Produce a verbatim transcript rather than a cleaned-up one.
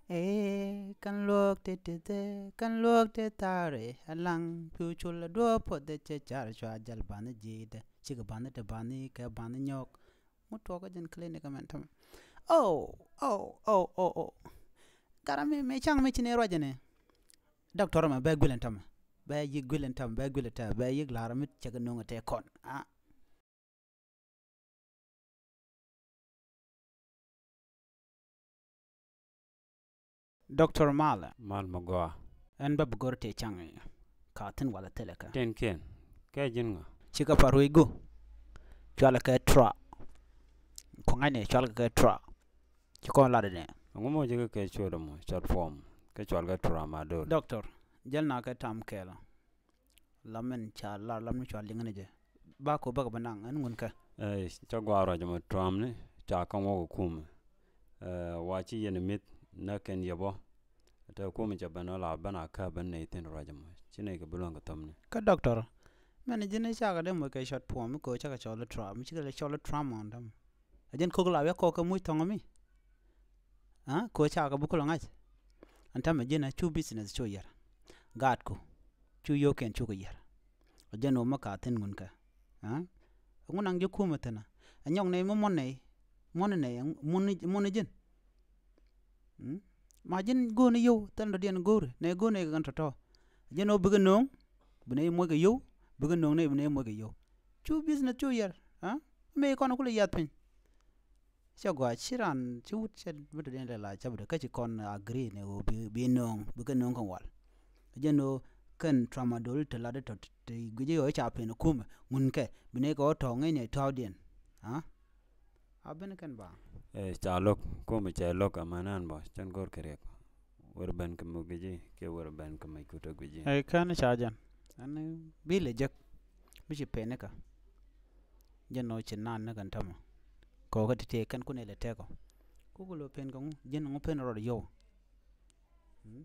Ee, kɛn luɔk ti ti thɛ, kɛn luɔk ti thaari alaŋ. Piu cul a duɔɔp puɔth dee cɛ car cua jal banhi ji̱i̱dɛ. Cikɛ banhi ti banhi kɛ banhi nyɔk. Ŋu tuɔɔk kä jɛn clinic ɛmɛn tämɛ? Oh, oh, oh, oh, oh. Garami mi caŋ mi ci ni ruacɛ ni. Doctor ɛmɛ bɛ guil ɛn tämɛ. Bɛ yiëk guil ɛn tämɛ, bɛ guil ɛn tämɛ, bɛ yiëk la̱r mi cɛ kɛ no̱ŋ ɛ tɛ kɔn. Ah. Doctor Malɛ. Mal mi gɔaa. Ɛn bä bi go̱r tëë caŋ i̱ ka thi̱n walɛ thilɛ kɛ. Tin kiɛn kɛ ji̱n ŋa? Cikɛ pa ruec go. Cualɛ kɛ tra. Kuŋa̱cni cualɛ kɛ tra. Ci kɔn lat inɛ. Ŋu mɔ jɛ kɛ kɛ ciöt ɛmɔ cɔt puɔm kɛ cual kɛ tramadol. Doctor, jäl na kɛ tam kɛɛl. Lam min ca lar lam ni cua liŋ ni jɛ. Ba ko bäkɛ bä naŋ ɛn ŋun kɛ. Ɛ, ca gɔaa ruac mɔ tram ni ca kaŋ wä kɛ kum. Ɛ, wa ci yɛn mi̱th nä kɛn yɛ bɔ. Tɛ kum ca ben wä la ben a kä ben nɛy thin ruac mɔ. Ci nɛy kɛ bi luäŋ kɛ thom ni. Kä doctor, mɛn ji̱n cakɛ dee moc kɛ cɔt puɔm mi ko cakɛ cɔl tram, mi cikɛ lɛ cɔl tram ɔn däm. A jɛn kok la wiak kɔk kɛ muc thɔŋ mi. Ah, ko cakɛ bi kulɛ ŋa̱c. Ɛn tämɛ ji̱n a cu business cu yɛr. Gaatku. Cu yio̱o̱kiɛn cukɛ yɛr. A jɛn ɣöö mä ka thi̱n ŋun kɛ. Ah? Ŋun naŋ ji̱ kumɛ thi̱n a. A nyɔk nɛy mi muɔ̱n nɛy. Muɔ̱n nɛy, muɔ̱n, muɔ̱n ji̱n. Mm? Ma ji̱n go̱o̱n i̱ yio̱w, thil dɔ̱diɛn go̱o̱ri. Nɛy go̱o̱n nɛy kɛ kɛn tɔ̱tɔ̱. A jɛn ɣöö bikɛ nööŋ, bi nɛy moc kɛ yio̱w, bikɛ nööŋ nɛy, bi nɛy moc kɛ yio̱w. Cu business cu yɛr. Ah? Mëë kɔn kulɛ yath piny. Cɛ gɔaa ci ran ci wut cɛ bi dɔ̱diɛn lɛ la cä bi dee kä ci kɔn agree ni ɣöö bi, bi nööŋ, bi kɛ nööŋ kɛn wal. Jɛn ɣöö kɛn tramadol te lat tɔ ti guic ɣöö ca pen kumɛ ŋun kɛ bi ni kɛ ɣöö tɔ̱ ŋäcni tɔ̱ɔ̱diɛn. Ah? A ben kɛn ba. Ɛ, ca lo̱k, kumɛ cɛ lo̱k amänan bɔ, cɛn go̱r kɛ riɛk. Wer ben kɛ muk guic, kɛ wer ben kɛ muk kutɛ guic. Ɛ, kɛn ca jɛn. Ɛn bi lɛ jek. Mi ci pen ni kä. Jɛn ɣöö ci naan ni kɛn tämɛ. Kɛ ɣöö kä ti tëë kɛn kun ilɛ tɛkɔ. Kukɛ lo̱ pen kɛ ŋu, jɛn ŋu pen rɔɔd yio̱w. Mm?